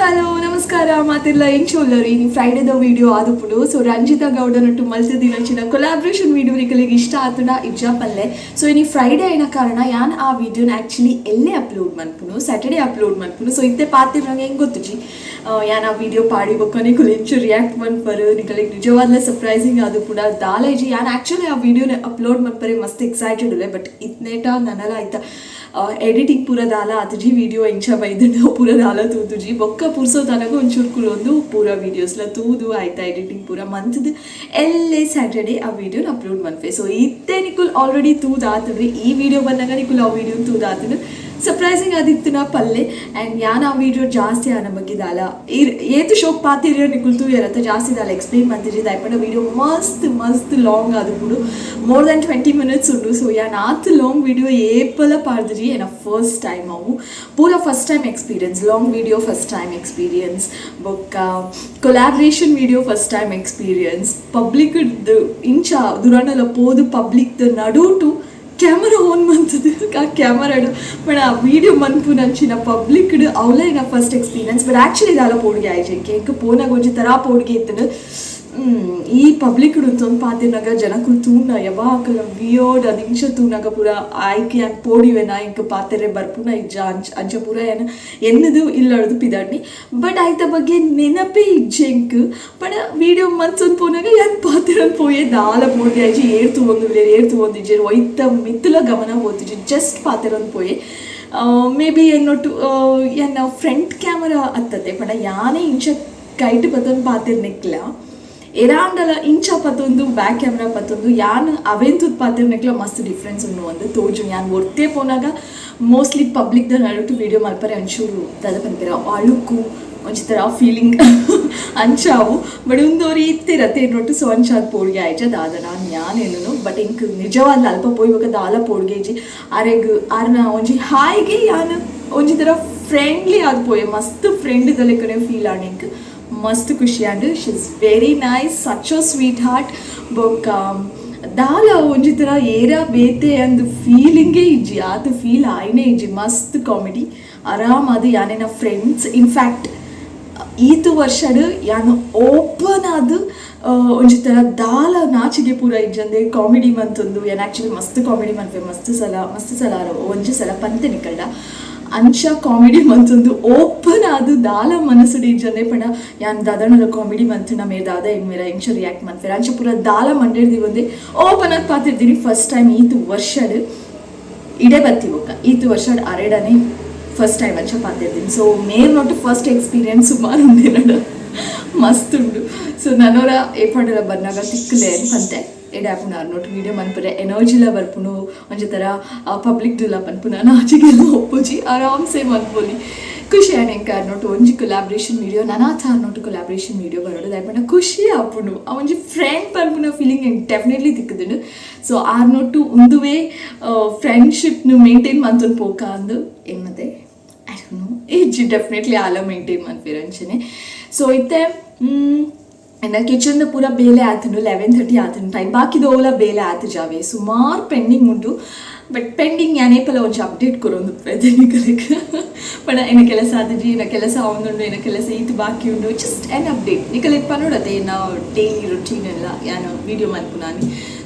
Hello, ನಮಸ್ಕಾರ. ಮಾತೆರ್ಲ ಎಂಚ ಉಲ್ಲರ್? ಇನಿ ಫ್ರೈಡೇದ ವಿಡಿಯೋ ಆದುಪ್ಪುಂಡು. ಸೊ ರಂಜಿತಾ ಗೌಡನೊಟ್ಟು ಮಲ್ತದಿನಂಚಿನ ಕೊಲಾಬ್ರೇಷನ್ ವಿಡಿಯೋ ನಿಕಲೆಗ್ ಇಷ್ಟ ಆತುಂಡ ಇಜ್ಜಾ ಪಲ್ಲೆ. ಸೊ ಇನಿ ಫ್ರೈಡೇ ಆಯಿನ ಕಾರಣ ಯಾನ್ ಆ ವಿಡಿಯೋನ ಆಕ್ಚುಲಿ ಎಲ್ಲೆ ಅಪ್ಲೋಡ್ ಮನ್ಪುನು, ಸ್ಯಾಟರ್ಡೇ ಅಪ್ಲೋಡ್ ಮನ್ಪುನು. ಸೊ ಇತ್ತೆ ಪಾತೆರ್ನಗ ಎಂಕ್ ಗೊತ್ತುಜಿ, ಯಾನ್ ಆ ವಿಡಿಯೋ ಪಾಡಿ ಬೊಕ್ಕ ನಿಕುಲು ಎಂಚ ರಿಯಾಕ್ಟ್ ಮನ್ಪರು, ನಿಕಲೆಗ್ ನಿಜವಾದ್ಲ ಸರ್ಪ್ರೈಸಿಂಗ್ ಆದುಪ್ಪುಂಡ ದಾಲ ಇಜ್ಜಿ. ಯಾನ್ ಆಕ್ಚುಲಿ ಆ ವಿಡಿಯೋನ ಅಪ್ಲೋಡ್ ಮನ್ಪರೆ ಮಸ್ತ್ ಎಕ್ಸೈಟೆಡ್ ಉಲ್ಲೆ. ಬಟ್ ಇತ್ನೇಟ ನನಲ ಆಯ್ತ ಎಡಿಟಿಂಗ್ ಪೂರ ದಾಲ ಆತುಜಿ. ವಿಡಿಯೋ ಎಂಚ ಬೈದುಂಡು ಪೂರ ದಾಲ ತೂತುಜಿ. ಬೊಕ್ಕ ಪುರ್ಸೊತಾನಗ ಒಂಚೂರು ಕುಲೊಂದು ಪೂರ ವೀಡಿಯೋಸ್ಲ ತೂದು ಆಯ್ತಾ ಎಡಿಟಿಂಗ್ ಪೂರ ಮಂತ್ದ್ ಎಲ್ಲೆ ಸ್ಯಾಟರ್ಡೇ ಆ ವಿಡಿಯೋನ ಅಪ್ಲೋಡ್ ಮನ್ಪೆ. ಸೊ ಇತ್ತೆ ನಿಕುಲ್ ಆಲ್ರೆಡಿ ತೂದಾತುಂಡು. ಈ ವಿಡಿಯೋ ಬಂದಾಗ ನಿಕುಲ್ ಆ ವಿಡಿಯೋ ತೂದಾತುಂಡು. ಸರ್ಪ್ರೈಸಿಂಗ್ ಆದಿತ್ತಿನ ಪಲ್ಲೆ. ಆ್ಯಂಡ್ ಯಾನ್ ಆ ವಿಡಿಯೋ ಜಾಸ್ತಿ ಆನ ಬಗ್ಗೆ ದಾಲ ಏತು ಶೋಕ್ ಪಾತಿರ ನಿಕುಲ್ ತೂಯರತ್ತ, ಜಾಸ್ತಿ ದಾಲ ಎಕ್ಸ್ಪ್ಲೈನ್ ಮಂತಿಜಿ. ದಾಯೆಪಂಡ ವಿಡಿಯೋ ಮಸ್ತ್ ಮಸ್ತ್ ಲಾಂಗ್ ಆದುಪ್ಪುಂಡು, ಮೋರ್ ದನ್ 20 ಮಿನಿಟ್ಸ್ ಉಂಡು. ಸೊ ಯಾನ್ ಆತ್ ಲಾಂಗ್ ವಿಡಿಯೋ ಏಪಲ ಪಾಡ್ದಿಜಿ. ಏನ ಫಸ್ಟ್ ಟೈಮ್ ಅವು ಪೂರ, first time experience, long video first time experience. ಬೊಕ್ಕ collaboration video first time experience. Public ಇಂಚ ದುರಾಂಡಲ ಪೋದು ಪಬ್ಲಿಕ್ ನಡುಟು ಕ್ಯಾಮರಾ ಆನ್ ಮಂತದು, ಆ ಕ್ಯಾಮರಾಡು ಬಟ್ ಆ ವೀಡಿಯೋ ಮನ್ಪುನಂಚಿನ ಪಬ್ಲಿಕ್ ಅವಲ ಏನ ಫಸ್ಟ್ ಎಕ್ಸ್ಪೀರಿಯನ್ಸ್. ಬಟ್ ಆ್ಯಕ್ಚುಲಿ ದಾಲ ಪೋಡಿಗೆ ಆಯ್ಜೆ. ಎಂಕ್ ಪೋನಾಗ ಒಂಜಿ ತರ ಪೋಡಿಗೆ ಇತ್ತುಂಡು. ಈ ಪಬ್ಲಿಕ್ ಉಂತೊಂದು ಪಾತೆರ್ನಗ ಜನಕುಲು ತೂನ ಯಾವಾಗಲ ವಿಯರ್ಡ್ ಅದು ಇಂಚ ತೂನಗ ಪೂರ ಆಯ್ಕೆ ಯಾನ್ ಪೋಡಿವೆನ, ಎಂಕ್ ಪಾತೆರೆ ಬರ್ಪುನ ಇಜ್ಜ, ಅಂಚ ಅಂಚ ಪೂರ ಯಾನ್ ಎನ್ನದು ಇಲ್ಲಡ್ದು ಪಿದಾಡ್ನಿ. ಬಟ್ ಆಯ್ತ ಬಗ್ಗೆ ನೆನಪೇ ಇಜ್ಜೆ ಎಂಕ್. ಬಟ್ ವೀಡಿಯೋ ಮನ್ಸೊಂದು ಪೋನಾಗ ಯಾನ್ ಪಾತೆರೊಂದು ಪೋಯೆ. ದಾಲ ಪೋಡಿಗೆ ಆಯ್ಜಿ. ಏರ್ ತೂವೊಂದುಲ್ಲೆರ್, ಏರ್ ತೂವೊಂದಿಜ್ಜೆರ್, ಒಯ್ತ ಮಿತ್ತುಲ ಗಮನ ಪೋತುಜಿ. ಜಸ್ಟ್ ಪಾತೆರೊಂದು ಪೋಯೆ. ಮೇ ಬಿ ಎನ್ನೊಟ್ಟು ಎನ್ನ ಫ್ರಂಟ್ ಕ್ಯಾಮರಾ ಅತ್ತತೆ ಪಂಡ ಯಾನೇ ಇಂಚ ಕೈಟ್ ಪತ್ತೊಂದು ಪಾತೆರ್ನೆಕ್ಲ ಏರಾಂಡಲ ಇಂಚ ಪತ್ತೊಂದು ಬ್ಯಾಕ್ ಕ್ಯಾಮ್ರಾ ಪತ್ತೊಂದು ಯಾನ್ ಅವೆನ್ ತೂತ್ ಪಾತೆರ್ನೆಕ್ಲ ಮಸ್ತ್ ಡಿಫ್ರೆನ್ಸ್ ಉಂಡು ಒಂದು ತೋಜು. ಯಾನ್ ಒರ್ತೆ ಪೋನಾಗ ಮೋಸ್ಟ್ಲಿ ಪಬ್ಲಿಕ್ ದ ನಡುಟು ವೀಡಿಯೋ ಮಲ್ಪರೆ ಒಂಚೂರು ದಾದ ಪನ್ಪೆರ, ಅಳುಕು ಒಂಜಿ ಥರ ಫೀಲಿಂಗ್ ಅಂಚಾವು. But ಉಂದೊರಿ ಇತ್ತೆರತ್ತೆ nut. ಸೊ ಅಂಚಾದ್ ಪೋಡ್ಗೆ ಆಯ್ಜ ದಾದ ನಾನು ಯಾನೇನು. ಬಟ್ ಎಂಕ್ ನಿಜವಾದ್ಲ ಅಲ್ಪ ಪೋಯ್ ಬೊಕ ದಾಲ ಪೋಡ್ಗೆ ಇಜ್ಜಿ. ಅರೆಗ್ ಆರ್ನ ಒಂಜಿ ಹಾಯ್ಗೆ ಯಾನ್ ಒಂಜಿ ಥರ ಫ್ರೆಂಡ್ಲಿ ಆದ್ ಪೋಯೆ. ಮಸ್ತ್ ಫ್ರೆಂಡ್ ಲೆಕ್ಕನೆ ಫೀಲ್ ಆಂಡ್. ಎಂಕ್ ಮಸ್ತ್ ಖುಷಿ and she is very nice, such a sweetheart. ಬೊಕ್ಕ ದಾಲ ಒಂಜಿ ಥರ ಏರ ಬೇತೆ ಅಂದ್ ಫೀಲಿಂಗೇ ಇಜ್ಜಿ, ಆತ ಫೀಲ್ ಆಯ್ನೇ ಇಜ್ಜಿ. ಮಸ್ತ್ ಕಾಮಿಡಿ, ಆರಾಮ್ ಅದು. ಯಾನೇನ ಫ್ರೆಂಡ್ಸ್ ಇನ್ಫ್ಯಾಕ್ಟ್ ಈತು ವರ್ಷಡ್ ಯಾನ್ ಓಪನ್ ಆದ್ ಒಂಜಿ ಥರ ದಾಲ ನಾಚಿಗೆ ಪೂರ ಇಜ್ಜಂದೆ ಕಾಮಿಡಿ ಮಂತೊಂದು. ಯಾನ್ ಆ್ಯಕ್ಚುಲಿ ಮಸ್ತ್ ಕಾಮಿಡಿ ಮನ್ಪೆ. ಮಸ್ತ್ ಸಲ ಮಸ್ತ್ ಸಲ ಒಂಜಿ ಸಲ ಪಂತೆ ನಿಕಲ್ಡ. ಅಂಚ ಕಾಮಿಡಿ ಮಂತೊಂದು ಓಪನ್ ಆದ್ ದಾಲ ಮನಸ್ಸುಡು ಇಜ್ಜಂದೆ ಪಂಡ ಯಾನ್ ದಾದಣ್ಣಲ ಕಾಮಿಡಿ ಮಂತುಂಡ ಮೇರ್ ದಾದ ಎನ್ನುವೆರ, ಎಂಚ ರಿಯಾಕ್ಟ್ ಮನ್ಪೆರ, ಅಂಚ ಪೂರ ದಾಲ ಮಂಡೆಡ್ದಿ ಒಂದೆ ಓಪನ್ ಆದ್ ಪಾತಿರ್ತೀನಿ. ಫಸ್ಟ್ ಟೈಮ್ ಈತು ವರ್ಷಡ್ ಇಡೆ ಬತ್ತಿ ಬೊಕ್ಕ ಈತು ವರ್ಷಡ್ ಅರೆಡನೆ ಫಸ್ಟ್ ಟೈಮ್ ಅಂಚ ಪಾತಿರ್ತೀನಿ. ಸೊ ಮೇರ್ ನೊಟ್ಟು ಫಸ್ಟ್ ಎಕ್ಸ್ಪೀರಿಯನ್ಸ್ ಸುಮಾರು ಉಂಡೆ ನಡ ಮಸ್ತ್ ಉಂಡು. ಸೊ ನನೋರ ಏಪಂಡಲ ಬರ್ನಾಗ ತಿಕ್ಕಲೆ ಪಂತೆ. ಎಡೆ ಆಪುಂಡು ಅರ್ನೊಟ್ಟು ವೀಡಿಯೋ ಮನ್ಪುರೆ ಎನರ್ಜಿಲ ಬರ್ಪುಂಡು. ಒಂಜಿ ಥರ ಪಬ್ಲಿಕ್ ದುಲ ಪನ್ಪುನ ನಾಚಿಗೆಲ್ಲ ಒಪ್ಪುಜಿ, ಆರಾಮ್ಸೆ ಮನ್ಪೊಲಿ. ಖುಷಿ ಆಂಡ್ ಎಂಕ್ ಅರ್ನೊಟ್ಟು ಒಂಜಿ ಕೊಲಾಬ್ರೇಷನ್ ವೀಡಿಯೋ, ನನಾಥ ಅರ್ನೊಟ್ಟು ಕೊಲಾಬ್ರೇಷನ್ ವೀಡಿಯೋ ಬರೋಡು. ದಾಯೆಪಂಡ ಖುಷಿ ಆಪುಂಡು. ಆ ಒಂಜಿ ಫ್ರೆಂಡ್ ಪನ್ಪುನ ಫೀಲಿಂಗ್ ಎಂಕ್ ಡೆಫಿನೆಟ್ಲಿ ತಿಕ್ಕುದುಂಡು. ಸೊ ಆರ್ನೊಟ್ಟು ಉಂದುವೇ ಫ್ರೆಂಡ್ಶಿಪ್ನು ಮೇಂಟೈನ್ ಮಂತೊಂದು ಪೋಕ ಅಂದು ಎನ್ನದೆ, I don't know. ಇಜ್ಜಿ, ಡೆಫಿನೆಟ್ಲಿ ಆಲ ಮೇಂಟೈನ್ ಮನ್ಪೆರ್ ಅಂಚನೆ. ಸೊ ಇತ್ತೆ ಎನ್ನ ಕಿಚನ್ದ ಪೂರ ಬೇಲೆ ಆತುಂಡು. 11:30 ಆತುಂಡು ಟೈಮ್. ಬಾಕಿದ ಓಲ ಬೇಲೆ ಆತು ಜಾವೆ, ಸುಮಾರು ಪೆಂಡಿಂಗ್ ಉಂಟು. ಬಟ್ ಪೆಂಡಿಂಗ್ ಯಾನೇಪಲ ಒಂಜಿ ಅಪ್ಡೇಟ್ ಕೊರೊಂದು ನಿಕಲೆಗ್ ಪಂಡ ಎನ್ನ ಕೆಲಸ ಆತುಜಿ, ಎನ್ನ ಕೆಲಸ ಆವೊಂದುಂಡು, ಎನ್ನ ಕೆಲಸ ಈತ್ ಬಾಕಿ ಉಂಡು, ಜಸ್ಟ್ ಎನ್ ಅಪ್ಡೇಟ್ ನಿಕಲೆಗ್ ಪನೊಡತೆ ಎನ್ನ ಡೈಲಿ ರೊಟೀನ್ ಎಲ್ಲ ಯಾನ್ ವೀಡಿಯೋ ಮನ್ಪುನಾನಿ.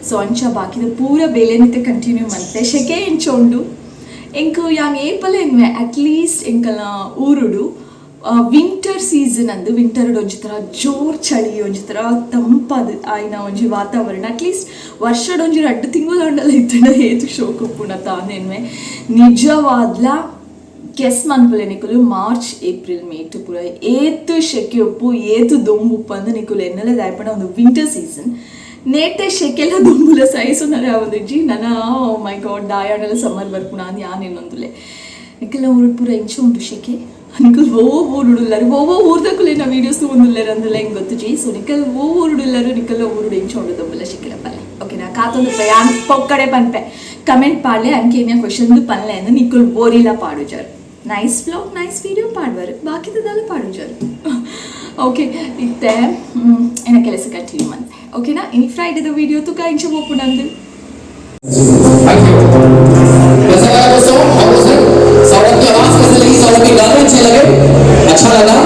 ಸೊ ಅಂಚ ಬಾಕಿದ ಪೂರ ಬೇಲೆನಿತೆ ಕಂಟಿನ್ಯೂ ಮನ್ಪೆ. ಶೆಕೆ ಎಂಚ ಉಂಡು? ಎಂಕ್ ಯಾನ್ ಏಪಲ ಎನ್ನುವೆ, ಅಟ್ಲೀಸ್ಟ್ ಎಂಕಲ್ನ ಊರುಡು ವಿಂಟರ್ ಸೀಸನ್ ಅಂದು ವಿಂಟರ್ ಒಂಜಿ ಥರ ಜೋರ್ ಚಳಿ, ಒಂಜಿ ಥರ ತಂಪಾದ ಆಯ್ನ ಒಂಜಿ ವಾತಾವರಣ ಅಟ್ಲೀಸ್ಟ್ ವರ್ಷಡ್ ಒಂಜಿ 2 ತಿಂಗಳು ಅಂಡಲ ಇತ್ತಂಡ ಏತ್ ಶೋಕ್ ಉಪ್ಪುಂಡ ತಾನೆನ್ವೆ. ನಿಜವಾದ್ಲ ಗೆಸ್ ಮನ್ಪುಲೆ ನಿಕುಲು, ಮಾರ್ಚ್ ಏಪ್ರಿಲ್ ಮೇಟ್ ಪೂರ ಏತ್ ಶೆಕೆ ಉಪ್ಪು, ಏತ್ ದೊಂಬು ಉಪ್ಪು ಅಂದ್ ನಿಕುಲು ಎನ್ನಲೆ. ದಾಯೆಪಂಡ ಒಂದು ವಿಂಟರ್ ಸೀಸನ್ ನೇಟೆ ಶೆಕೆಲ ದೊಂಬುಲ ಸಹಿಸೊನರೆ ಆವೊಂದಿಜ್ಜಿ. ನನ ಮೈ ಗಾಡ್, ದಾಯಾಂಡಲ ಸಮ್ಮರ್ ಬರ್ಪುಣ ಅಂದ್ ಯಾನ್ ಎನ್ನೊಂದುಲ್ಲೆ. ನಿಕಲ್ನ ಊರುಡು ಪೂರ ಎಂಚ ಉಂಡು ಶೆಕೆ? ನಿಕಲ್ ಓ ಊರುಡುಲ್ಲರು, ಓ ಊರ್ದಕುಲೆನ ವೀಡಿಯೋಸ್ ತೂವೊಂದುಲ್ಲೆರ್ ಅಂದಲ ಎಂಕ್ ಗೊತ್ತುಜಿ. ಸೊ ನಿಕಲ್ ಓ ಊರುಡುಲ್ಲರು, ನಿಕಲ್ನ ಊರುಡು ಎಂಚ ಉಂಡು ದೊಂಬುಲ ಶೆಕೆಲ ಪಲ್ಲೆ. ಓಕೆನಾ? ಕಾತೊಂದು ಯಾನ್ ಪೊಕ್ಕಡೆ ಪನ್ಪೆ. ಕಮೆಂಟ್ ಪಾಡ್ಲೆ. ಅಂಕೇನಿಯ ಕ್ವಶನ್ ಪನ್ಲೆ ಅಂದ್ ನಿಕುಲ್ ಬೋರಿಲ ಪಾಡುಜಾರ್. ನೈಸ್ ವ್ಲಾಗ್, ನೈಸ್ ವೀಡಿಯೋ ಪಾಡ್ವರ್, ಬಾಕಿದದಾಲ ಪಾಡುಜಾರ್. ಓಕೆ, ಇತ್ತೆ ಎನ್ನ ಕೆಲಸ ಕಂಟಿನ್ಯೂ ಮನ್ಪೆ, ಓಕೆನಾ? ಇನಿ ಫ್ರೈಡೇದ ವೀಡಿಯೋ ತುಕ ಇಂಚ ಪೋಪುಂಡಂದು. Thank you. कैसा लगा दोस्तों? और सर, सौरभ की आवाज कैसे लगी? सौरभ के गाने अच्छे लगे? अच्छा लगा?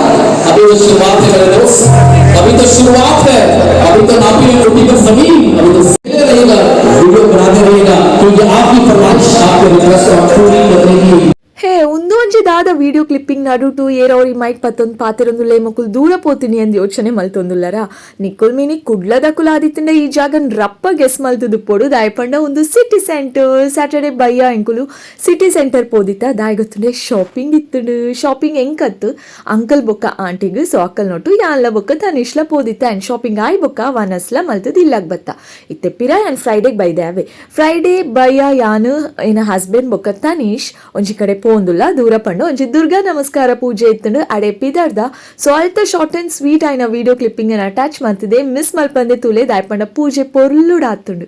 पर जमीन अभी तो रहेगा, वीडियो बनाते रहेगा, क्योंकि आपकी फरमाइश, आपकी रिक्वेस्ट पूरी करने की। ಹೇ, ಒಂದು ಒಂಜಿ ದಾದ ವಿಡಿಯೋ ಕ್ಲಿಪ್ಪಿಂಗ್ ನಡುಟು ಏರೋರಿ ಮೈಕ್ ಪತ್ತೊಂದು ಪಾತೆರೊಂದುಲ್ಲೆ, ಮೊಕುಲು ದೂರ ಪೋತಿನಿ ಅಂದ್ ಯೋಚನೆ ಮಲ್ತೊಂದುಲ್ಲರ? ನಿಕ್ಕುಲ್ ಮೀನಿ ಕುಡ್ಲದಕುಲು ಆದಿತ್ತಿಂಡ ಈ ಜಾಗನ್ ರಪ್ಪ ಗೆಸ್ ಮಲ್ತುದು ಪೊಡು. ದಾಯಪಂಡ ಒಂದು city centre. Saturday ಬಯ್ಯ ಎಂಕುಲು ಸಿಟಿ ಸೆಂಟರ್ ಪೋದಿತ್ತ. ದಾಯಗೊತ್ತುಂಡೆ ಶಾಪಿಂಗ್ ಇತ್ತುಂಡು. ಶಾಪಿಂಗ್ ಎಂಕತ್ತು, ಅಂಕಲ್ ಬೊಕ್ಕ ಆಂಟಿಗ್. ಸೊ ಅಕ್ಕಲ್ ನೋಟು ಯಾನ್ಲ ಬೊಕ್ಕ ತನಿಷ್ಲ ಪೋದಿತ್ತ. ಆ್ಯಂಡ್ ಶಾಪಿಂಗ್ ಆಯ್ ಬೊಕ್ಕ ವನಸ್ಲ ಮಲ್ತದ ಇಲ್ಲಾಗ್ ಬತ್ತ. ಇತ್ತೆ ಪಿರ ಯಾನ್ ಫ್ರೈಡೆಗ್ ಬೈದೆ ಅವೆ. ಫ್ರೈಡೆ ಬಯ್ಯ ಯಾನು, ಏನ ಹಸ್ಬೆಂಡ್ ಬೊಕ್ಕ ತನೀಶ್ ಒಂಜಿ ಕಡೆ ಪೋಂದುಲ್ಲ. ದೂರ ಪಂಡ ಒಂಜಿ ದುರ್ಗಾ ನಮಸ್ಕಾರ ಪೂಜೆ ಇತ್ತುಂಡು, ಅಡೆ ಪಿದರ್ದ. ಸೊ ಅಲ್ತ short and sweet ಆಯ್ನ video clipping attach ಮಾಡ್ತಿದೆ. ಮಿಸ್ ಮಲ್ಪಂದೆ ತೂಲೆ, ದಾಯ್ಪಂಡ ಪೂಜೆ ಪೊರ್ಲುಡಾತುಂಡು.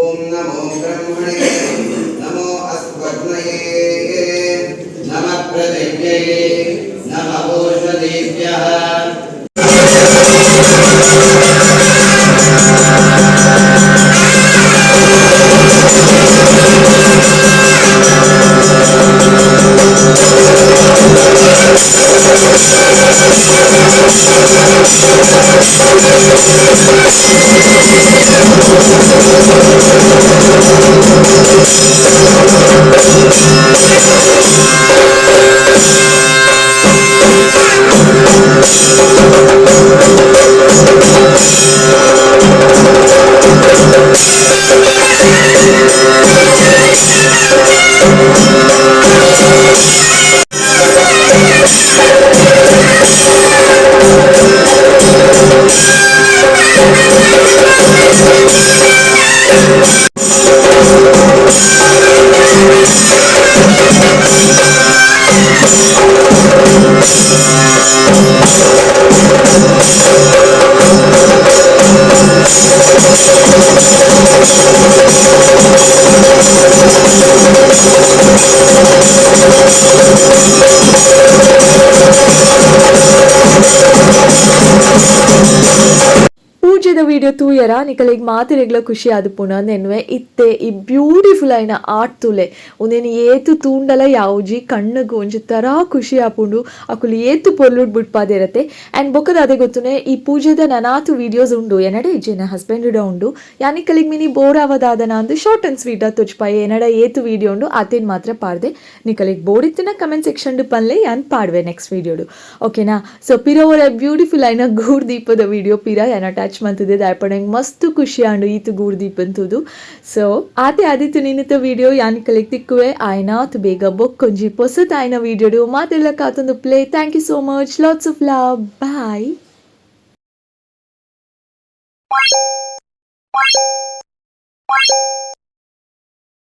ओम नमो ब्रह्मणे, नमो अस्वग्नये, नमः पृथिव्यै, नमः ओषधीभ्यः। ಫ್ರೈಡೇದ ವಿಡಿಯೋ ತೂಯರ ನಿಕಲೆಗ್ ಮಾತೆರೆಗ್ಲ ಖುಷಿ ಆದುಪ್ಪುಂಡು ಅಂದೆನ್ವೆ. ಇತ್ತೆ ಈ ಬ್ಯೂಟಿಫುಲ್ ಆಯಿನ ಆರ್ಟ್ ತೂಲೆ. ಉಂದೆನ್ ಏತ್ ತೂಂಡಲ ಯಾವುಜಿ, ಕಣ್ಣುಗು ಒಂಜಿ ತರ ಖುಷಿ ಆಪುಂಡು. ಅಕುಲು ಏತ್ ಪೊರ್ಲುಡ್ ಬುಡ್ಪಾದಿರತೆ. ಆ್ಯಂಡ್ ಬೊಕ್ಕದ ಅದೇ ಗೊತ್ತುನೆ, ಈ ಪೂಜೆದ ನನಾತ್ ವೀಡಿಯೋಸ್ ಉಂಡು ಎನಡೆ ಇಜ್ಜಿ, ಎನ್ನ ಹಸ್ಬೆಂಡ್ ಉಂಡು. ಯಾನಿಕಲಿಗ್ ಮಿನಿ ಬೋರ್ ಆವದಾದನ ಅಂದ್ ಶಾರ್ಟ್ ಅಂಡ್ ಸ್ವೀಟ್ ತೊಜ್ಪಾಯಿ. ಎನಡ ಏತ್ ವೀಡಿಯೋ ಉಂಡು ಆತೇನ್ ಮಾತ್ರ ಪಾಡ್ದೆ. ನಿಕಲಿಗ್ ಬೋಡಿತ್ತಿನ ಕಮೆಂಟ್ ಸೆಕ್ಷನ್ ಪನ್ಲೆ, ಯಾನ್ ಪಾಡ್ವೆ ನೆಕ್ಸ್ಟ್ ವೀಡಿಯೋಡು, ಓಕೆನಾ? ಸೊ ಪಿರ ಒರ ಬ್ಯೂಟಿಫುಲ್ ಆಯಿನ ಗೂಡ್ ದೀಪದ ವಿಡಿಯೋ ಪಿರ ಯಾನ್ ಅಟ್ಯಾಚ್ ಮಂತಿದೆ. ದಾಯಪಡ ಮಸ್ತ್ ಖುಷಿ ಆಂಡು ಈತ್ ಗೂಡ್ ದೀಪಂತುದು. ಸೊ ಆತೆ ಆದಿತ್ತು ನಿನ್ನಿತ ವಿಡಿಯೋ. ಯಾನ್ ನಿಕಲಿಗ್ ತಿಕ್ಕುವೆ ಆಯ್ನಾತ್ ಬೇಗ ಬೊಕ್ಕೊಂಜಿ ಪೊಸತಾಯಿನ ವಿಡಿಯೋಡು. ಮಾತೆಲ್ಲ ಕಾತೊಂದು play. Thank you so much, lots of love, bye.